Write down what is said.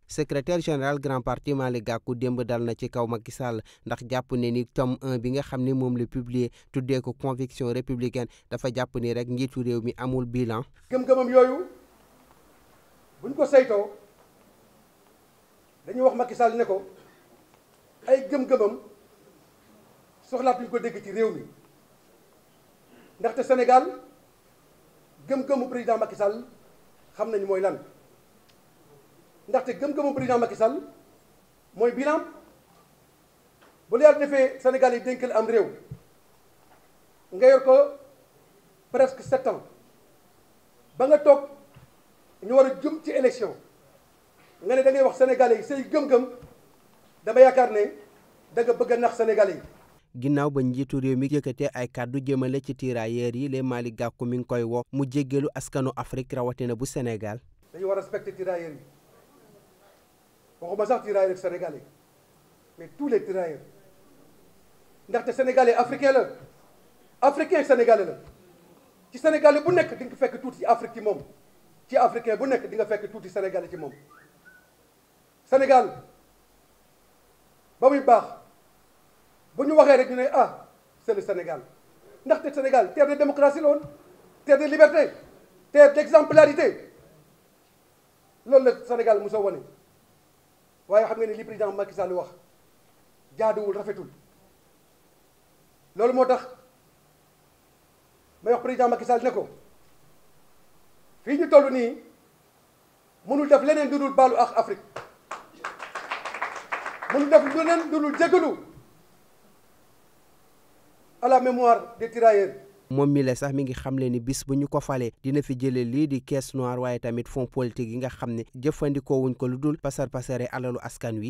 secrétaire général grand parti Malick Gackou démb dal na ci kaw Macky Sall ndax jàpp ne ni tome 1 bi nga xam ne moom la publier tuddee ko conviction républicaine dafa jàpp ni rek njiitu réew mi amul bilan. gëm-gëmam yooyu buñ ko saytoo dañuy wax Macky Sall ne ko ay gëm-gëmam soxlaatuñ ko dégg ci réew mi ndaxte Sénégal gëm-gëmu président Macky Sall xam nañu mooy lan. ndaxte gëm-gëmu président Macky Sall mooy bilan bu la yàlla defee Sénégal yi dénkal am réew nga yor ko presque 7 ans ba nga toog ñu war a jëm ci élection nga ne da ngay wax sénégalais yi say gëm-gëm dama yaakaar ne da nga bëgg a nax sénégalais yi. ginnaaw ba njiitu réew mi yëkkatee ay kàddu jëmale ci tirailleurs yi les Malick Gackou mi ngi koy woo mu jéggalu askanu Afrique rawatina bu Sénégal. dañu war a respecter tirailleurs yi. waxuma sax tirailleurs sénégalais mais tous les tirailleurs ndaxte sénégalais africain la africain sénégalais la ci sénégalais bu nekk di nga fekk tuuti ci Afrique ci moom ci africain bu nekk di nga fekk tuuti sénégalais ci moom. Sénégal ba muy baax bu ñu waxee rek ñu ne ah c'est le Sénégal ndaxte Sénégal terre de démocratie la woon terre de liberté terre d'exemplarité loolu la Sénégal mosoo wane. waaye xam nga ne li président Macky Sall wax jaaduwul rafetul loolu moo tax may wax président Macky Sall ne ko fii ñu toll nii mënul def leneen du dul baalu ak Afrique mënul def leneen du dul jégalu à la mémoire des tirailleurs. moom mi la sax mi ngi xamle ni bis bu ñu ko falee dina fi jëlee lii di caisse noire waaye tamit fonds politique yi nga xam ne jëfandikoo wuñ ko lu dul pasar pasare alalu askan wi.